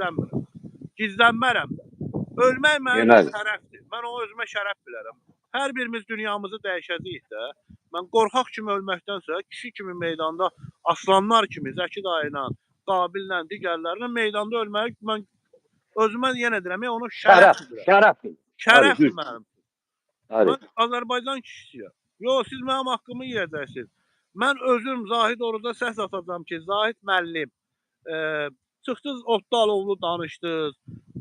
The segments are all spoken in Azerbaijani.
gizlənmirəm. Gizlənmərəm də. Ölmək mənim Elədir. şərəfdir. Mən onu özümə şərəf bilərəm. Hər birimiz dünyamızı dəyişəcəyik də. Mən qorxaq kimi ölməkdənsə, kişi kimi meydanda, aslanlar kimi, Zəki dayı ilə, Qabillə, digərlərlə meydanda ölməyi mən özümə yenə deyirəm, onu şərəf Şərəf, bilirəm. şərəf. Şərəfdir düz. mənim. Bəli. Mən Azərbaycan kişisiyəm. Yox, siz mənim haqqımı yeyəcəksiniz. Mən özüm Zahid Oruca səs atacağam ki, Zahid müəllim, çıxdınız otlu alovlu danışdınız.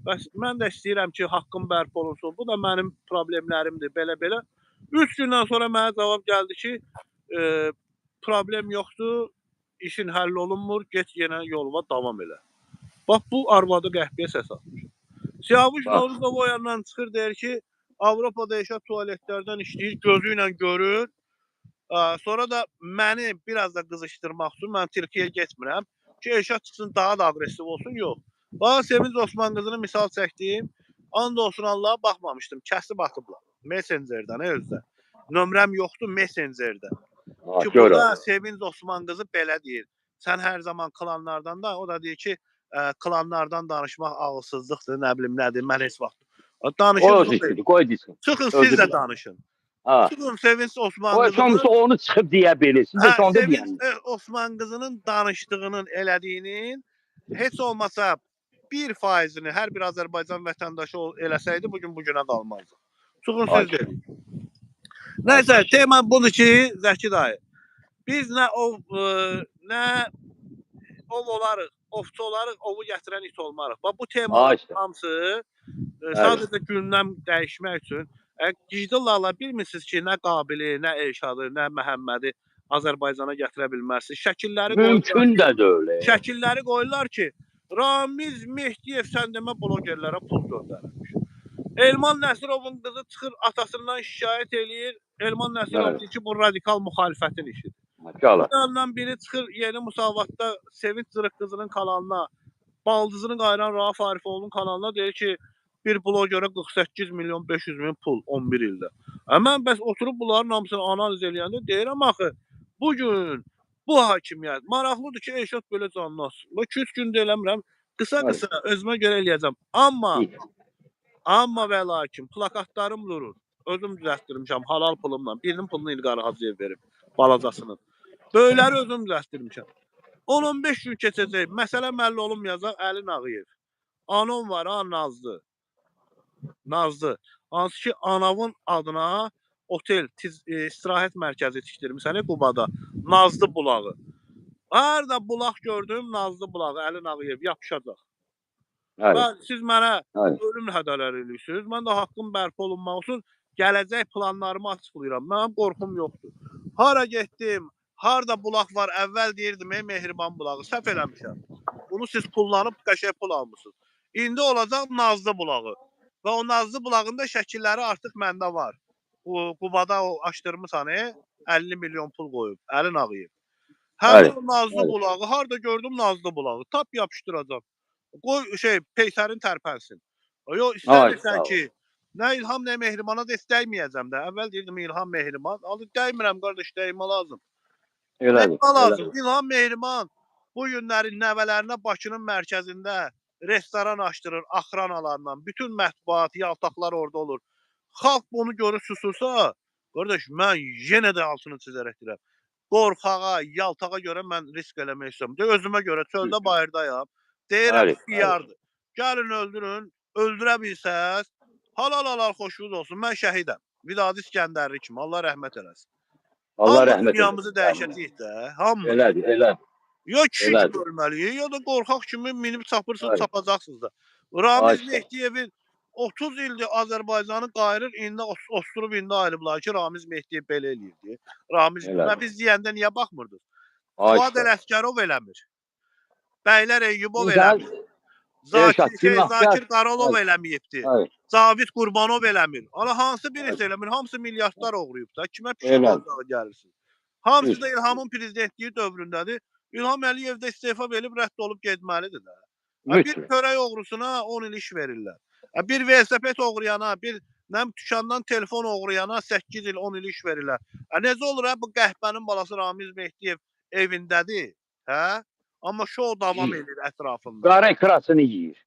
Bəs mən də istəyirəm ki, haqqım bərpa olunsun. Bu da mənim problemlərimdir, belə-belə. 3 gündən sonra mənə cavab gəldi ki, problem yoxdur, işin həll olunmur, get yenə yoluna davam elə. Bax bu arvadı qəhbəyə səs atmışam. Siyavuş Bax. Novruzov o yandan çıxır deyir ki, Avropada yaşa tualetlərdən işləyir, gözü ilə görür. Sonra da məni biraz da qızışdırmaq üçün mən Türkiyəyə getmirəm ki, Elşad çıxsın daha da aqressiv olsun. Yox. Bax Sevinç Osman qızını misal çəkdiyim, and olsun Allaha baxmamışdım, kəsib atıblar. Messengerdən özdə. Nömrəm yoxdur Messengerdə. Ha, Ki gör burada abi. Sevinç Osman qızı belə deyir. Sən hər zaman klanlardan da, o da deyir ki, klanlardan danışmaq ağılsızlıqdır, nə bilim nədir, mən heç vaxt. O Danışın, öz işidir, qoy desin. çıxın Özü siz də bilər. danışın. Ha. Çıxın Sevinç Osman O qızını. sonuçta onu çıxıb deyə bilir. Siz Hə, də onda Sevinç deyən. Osman qızının danışdığının, elədiyinin heç olmasa 1%-ni hər bir Azərbaycan vətəndaşı eləsəydi bu gün bu günə qalmazdı. Çıxın Ay. siz deyin. Nəysə, tema budur ki, Zəki dayı. Biz nə ov nə ov olarıq, ovçu olarıq, ovu gətirən it olmarıq. Bax bu temaların Ay işte. hamısı Bəli. sadəcə gündəm dəyişmək üçün Gicdillarla bilmirsiniz ki, nə Qabili, nə Elşadı, nə Məhəmmədi Azərbaycana gətirə bilməzsiniz. Şəkilləri qoyurlar, Mümkün də deyil. şəkilləri qoyurlar ki, Ramiz Mehdiyev sən demə blogerlərə pul göndərirmiş. Elman Nəsirovun qızı çıxır atasından şikayət eləyir. Elman Nəsirov Bəli. deyir ki, bu radikal müxalifətin işidir. Maşallah. Bu yandan biri çıxır Yeni Musavatda Sevinç Zırıq qızının kanalına, baldızını qayıran Rauf Arifoğlu'nun kanalına deyir ki, bir blogerə 48 milyon 500 min pul 11 ildə. Mən bəs oturub bunların hamısını analiz eləyəndə deyirəm axı, bu gün bu hakimiyyət maraqlıdır ki, Elşad belə canını alsın. 2-3 gündə eləmirəm. Qısa-qısa özümə görə eləyəcəm. Amma Amma və lakin plakatlarım durur. Özüm düzəltdirmişəm halal pulumla. Birinin pulunu İlqar Hacıyev verib balacasının. Böyləri özüm düzəltdirmişəm. 10-15 gün keçəcək. Məsələ məlli olunmayacaq Əli Nağıyev. Anon var ha Nazlı. Nazlı. Hansı ki anavın adına otel, istirahət mərkəzi tikdirmisən Qubada. Nazlı bulağı. Harda bulaq gördüm, Nazlı bulağı Əli Nağıyev yapışacaq. Bəli. Mən, siz mənə Bəli. ölüm hədələri eləyirsiniz. Mən də haqqım bərpa olunmaq üçün gələcək planlarımı açıqlayıram. Mənim qorxum yoxdur. Hara getdim, harda bulaq var, əvvəl deyirdim, ey Mehriban bulağı, səhv eləmişəm. Bunu siz pullanıb qəşəng pul almısınız. İndi olacaq Nazlı bulağı. Və o Nazlı bulağında şəkilləri artıq məndə var. O Qubada o açdırmısan, 50 milyon pul qoyub, Əli Nağıyev. Həmin Bəli, o Nazlı bəli. bulağı, harda gördüm Nazlı bulağı, tap yapışdıracam. Qoy peysərin tərpənsin. Yox, istəmirsən sağ ol. ki, nə İlham, nə Mehrimana da dəyməyəcəm də. Əvvəl deyirdim İlham Mehriman. Alı dəymirəm qardaş, dəymə lazım. Elədir. Dəymə lazım. Elədir. İlham Mehriman bu günləri nəvələrinə Bakının mərkəzində restoran açdırır axranalarla. Bütün mətbuat, yaltaqlar orada olur. Xalq bunu görür susursa, qardaş mən yenə də altını çizərək deyirəm. Qorxağa, yaltağa görə mən risk eləmək istəyirəm. De özümə görə çöldə bayırdayam. Deyirəm Bəli, bəli. xiyardır. Gəlin öldürün, öldürə bilsəz, halal halal xoşunuz olsun. Mən şəhidəm. Vidadi İskəndərli kimi. Allah rəhmət eləsin. Allah Hamı rəhmət dünyamızı eləsin. dəyişəcəyik də. Hamı. Elədir, elədir. Ya kişi Elədir. kimi ölməliyik, ya da qorxaq kimi minib çapırsınız, Bəli. çapacaqsınız da. Ramiz Ay, sağ ol. Mehdiyevin 30 ildir Azərbaycanı qayırır, indi osturub indi ayırıblar ki, Ramiz Mehdiyev belə eləyirdi. Ramiz, Elədir. biz deyəndə niyə baxmırdınız? Ay, Fuad sağ ol. Ələsgərov eləmir. Bəylər Eyyubov Güzel. eləmir. Elşad, günahkar. Zakir Qaralov Ay. eləməyibdi. Ay, Cavid Qurbanov eləmir. Ana hansı birisi eləmir? Hamısı milyardlar oğrayıb da. Kimə Elədir. pişik gəlirsiniz? Hamısı Düz. da İlhamın prezidentliyi dövründədir. İlham Əliyev də istefa verib rədd olub getməlidir də. Ha, bir Mütləq. çörək oğrusuna 10 il iş verirlər. Ha, bir velosiped oğrayana, bir nəm dükandan telefon oğrayana 8 il, 10 il iş verirlər. Ha, necə olur ha bu qəhbənin balası Ramiz Mehdiyev evindədir, hə? Amma şou davam edir ətrafında. Qara ikrasını yeyir.